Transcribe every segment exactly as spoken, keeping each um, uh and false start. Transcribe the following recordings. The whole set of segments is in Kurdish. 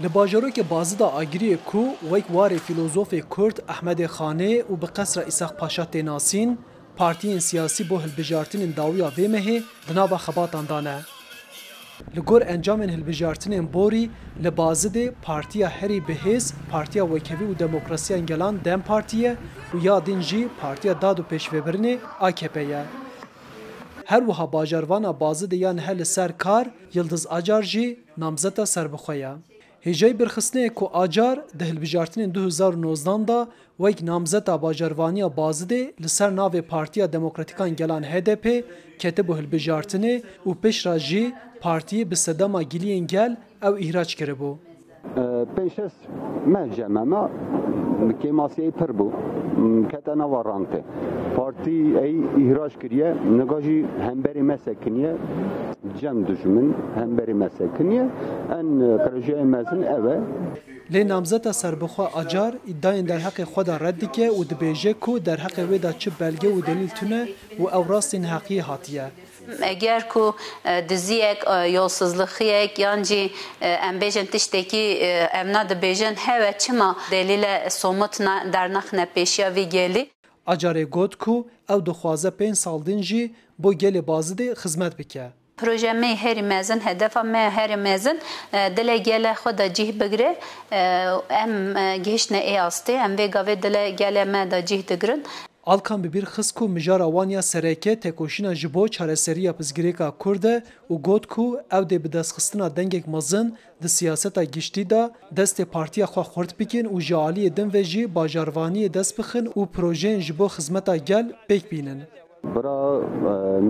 Li bajarokê Bazida Agiriyê ku wek warê fîlozofê kurd Ehmedê Xanê û bi qesra Îsaq Paşa tê nasîn, partiyên siyasî bo hilbijartinên dawiya vê mehê di nava xebatan de ne. Li gor encamên hilbijartinên borî, li Bazidê partiya herî bihêz Partiya Wekhevî û Demokrasiya Gelan DEM Partî ye û ya din jî Partiya Dad û Pêşvebirinê A K P ye. Her wiha bajarvana Bazidê ya nihe li ser kar Yildiz Acar jî namzeta serbixwe ye. Hêjayî birxistinê ye ku Acar di hilbijartinên du hezar û nozdan de wek namzeta bajarvaniya Bazidê li ser navê Partiya Demokratîkan Gelan H D P ketibû hilbijartinê û piştre jî partiyê bi sedema giliyên gel ew îhrac kiribû. Pênc şeş meh cem e me, kêmasiyê pir bû, kete nava rantê. Partî ey îhrac kiriye, niga jî hemberê me sekiniye, cem dijmin hemberê me sekiniye, en projeyê mezin ev e. Lê namzeta serbixwe Acar îdayên derheqê xwe de red dike û dibêje ku derheqê wê de çi belge û delîl tune û ew rastî neheqiyê hatiye. Eger ku diziyek, yolsuzlixiyek yan jî em bêjin tiştekî em ne dibêjin hewe, çima delîle somut dernaxine pêşiya vî gelî? Acarê got ku ew dixwaze pênc sal din jî bo gelê Bazidê xizmet bike. Proje me herî mezin, hedefa me herî mezin, dilê gelê xwe de cih bigire. Em gihiştine ê astê, em vê gavê dilê gelê me de cih digirin. Alkan bi bîr xist ku mijara wan ya sereke tekoşîna ji bo çareseriya pirsgirêka Kurd e û got ku ew dê bi destxistina dengek mezin di siyaseta giştî de destê partiya xwe xurt bikin û ji aliyê din ve jî bajarvaniyê dest bixin û projeyên ji bo xizmeta gel pêk bînin. Bira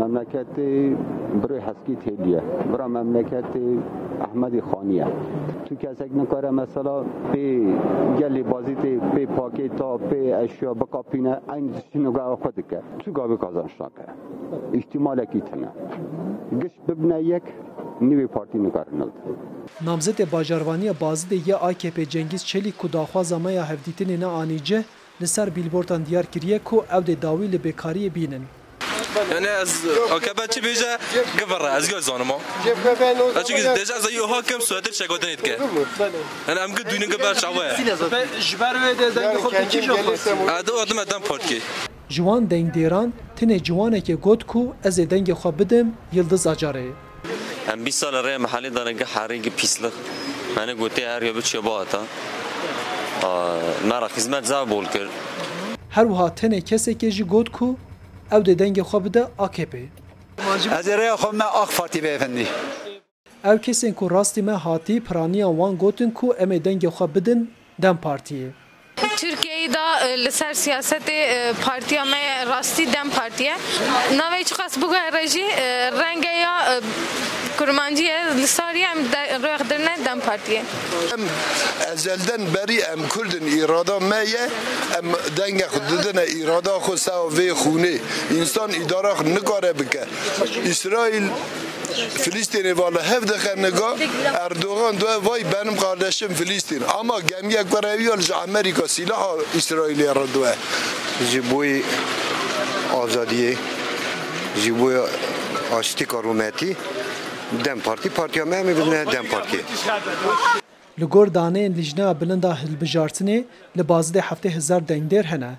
memleketê birê Heskî Têlî ye. Bira memleketê Ehmedî Xanî ye. Tu kesek nikare mesela pê gelê Bazîtê, pê pakêta, pê eşya bikapîne, eyn tiştî niga ew xwe dike. Tu gavê kazanç nake. Îhtîmalekî tune. Giş bibine yek, nîvê partî nikarin newt. Namzetê bajarvaniya Bazidê yê A K P Cengîz Çelîk ku daxwaza me ya hevdîtinê neanî cih, li ser bîlbortan diyar kiriye ku ew dê dawî li bêkariyê bînin. Yani ez A K P çi bêje givire, ez gel zanim o. Ez çünkü deje ez ayo hakim suetir çekodinê dike. Yani em gı duyunun gı ber çawa ye. Ji ber wê de dengê xwe bi kîjan xwest? Ado adım Edem Parkê. Ji wan dengdêran tenê ciwanekê got ku ez ê dengê xwe bidim Yildiz Acarê. Em bîst sal rê mehelê dane gi herî gi pîsliq. Mene gotê her ya biçiya bihata. Me re xizmet zaf bol kir. Her wiha tenê kesekê jî got ku ew dê dengê xwe bide A K P. Ez ê rêya xwe bime A K Partî beyefendî. Ew kesên ku rastî me hatî piraniya wan gotin ku em ê dengê xwe bidin DEM Partiyê. Tirkiyeyê de e, li ser siyasetê e, partiya me rastî DEM Partî ye. Navê çiqas biguhere jî e, renge ya e, kurmancî ye, li sar ye em rêxdirine DEM Partiyê. Em ezelden berî em Kurd in, îrada me ye, em dengê xwe didine îrada xwe sewa vê xûnê. Însan îdara xwe nikare bike. Îsraîl Filistînê va li hev dixe niga Erdogan diwe vay benim kardeşim Filistîn. Ama gemiyek were ew ya li ji Amerîka sîlaha Îsraîlê re diwe. Ji bo azadiyê, ji bo aştîka rûmetî DEM Partî, partiya me em ê bidine DEM Partiyê. Li gor daneyên Lijneya Bilind a Hilbijartinê li Bazidê heftê hezar dengdêr hene.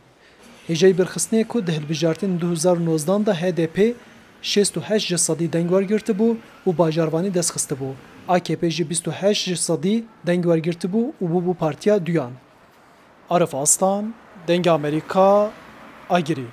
Hêjayî birxistinê ku di hilbijartinên du hezar û nozdan de H D P şêst û heşt ji sedî deng wergirtibû û bajarvanî dest xistibû. A K P jî bîst û heşt ji sedî deng wergirtibû û bûbû partiya duyan. Arif Aslan, Dengê Amerîka, Agirî.